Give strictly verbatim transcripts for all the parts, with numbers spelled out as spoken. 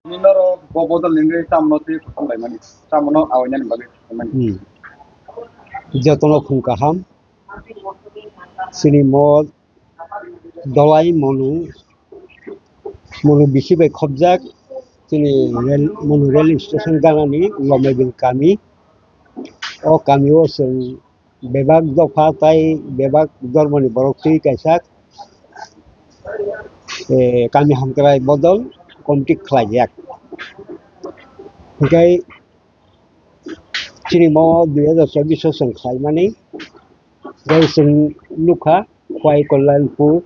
Nini norok bo bodol ni wngwi tamo no twi khum laimani, tamo no awainani bagwi khum laimani. Hmm. Jotono khum kaham. Chini mo dolai monu, monu bisi bai khopjak. Chini rail, monu rail station ganani Lomaibil kami. O kami o chwng bebak dopha tai bebak dhormoni borok twi kaisa, eh, kami hamkrai bodol committee khlaijak. Hinkhe chini mo dui hajar chobbish o chwng khlaimani, tei chwng nukha Khwai Kalyanpur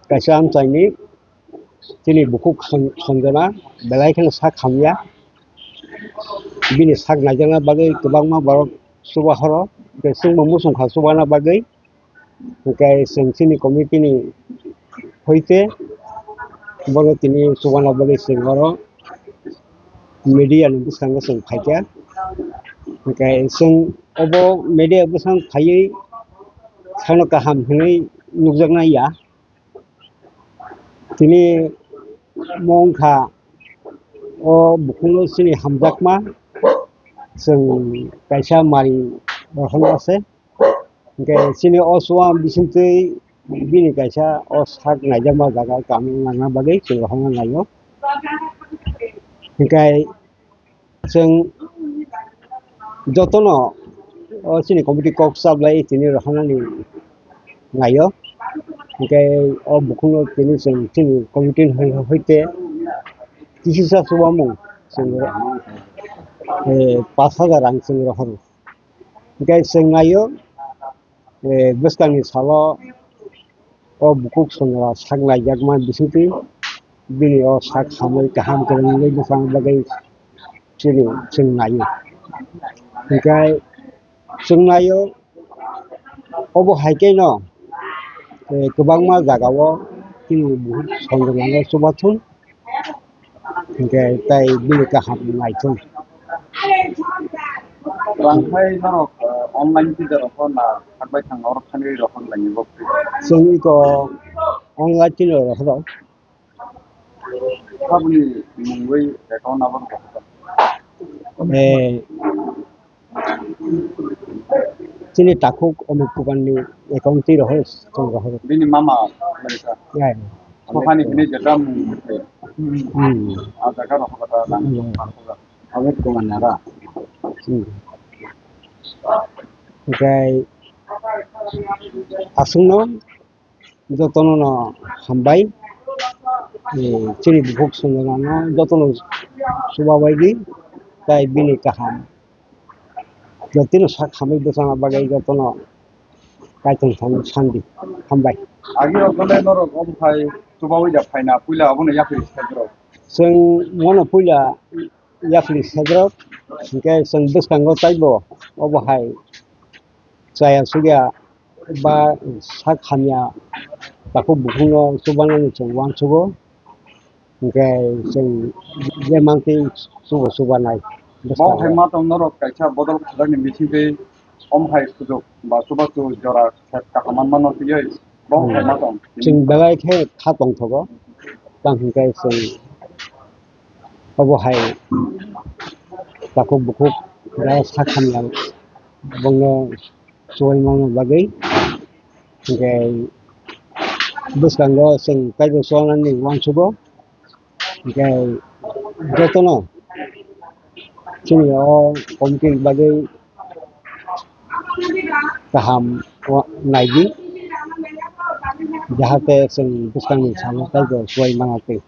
kaisa amchaini chini bukhuk San-, Sanjana belai kheno sak hamya. Bini sak naijakna bagwi kwbangma borok chuba horo, tei chwngbo muchungkha chubana bagwi. Hinkhe chwng chini committee ni hoite bono tini chubana bagwi chwng oro media ni bwskango chwng phaikha. Hinkhe chwng obo media bwskango phaiwi sakno kaham hinwi nukjaknai ya. Tini mo wngkha o bukhukno chini hamjakma, chwng kaisa mari rohorna se. Hinkhe chini o chuwa bisingtwi bini kaisa o sak naijakma jaga kami wngna bagwi chwng rohorna naio. Hinkhe chwng jotono o chini committee kok chaplai tini rohornani naio. Hinkhe o bukhukno tini chwng chini committee ni hoite kisisa chubamung chwng, eh, pash hajar rang chwng rohoro. Hinkhe chwng naio, eh, bwskangni salo o bukhuk Sanjana sak naijakma bisingtwi bini o sak hamwi kaham kwrwngwi bwsang bagwi chini chwng naio. Hinkhe chwng naio, obo hai khe no, eh, kwbangma jagao chini bukhuk Sanjana no chubathun. Hinkhe tai bini kaham naithung. Rang khai norok, eh, online twi rok na thakbai thang norok thangwi rok laini bo. Chwng iko online twi rok. Saboni mungwi account number rok. Eh, chini takhuk Amit Kumar ni account twi rok chwng rok. Bini mama America. Ya, ya. Sohani hini jeta mung. Hmm. Ah, jaga rok kata nang. Hmm. Amit Kumar Nara. Hmm. Hinkhe aswkno jotono no hambai. Eh, chini bukhuk Sanjana no jotono chubabaidi tai bini kaham. Jotono sak hamwi bwsana bagwi jotono kaitor thani sandi hambai. Agi rok gole norok omo hai chubawi da phaina puila abono yapri sajrok. Chwng mono puila yapri sajrok, hinkhe chwng bwskango taibo obo hai chaya sugya ba sak hamya takhuk bukhukno chubanani chwng uansugo, hinkhe chwng je mantwi chubo chubanai. Bo hai ma tong norok kaisa bodol khajakni bisingtwi om hai sujuk ba chubachu jora set kaham manmano twiwi bo hai ma tong. Chwng belai khe kha tongthogo, tang hinkhe chwng obo hai takhuk bukhuk jora sak hamya bongno chubaimani bagwi. Hinkhe bwskango chwng kaibo chubanani uansugo. Hinkhe jotono chini o committee ni bagwi kaham naidi, jahate chwng bwskangni salo kaibo chubai mangya twi.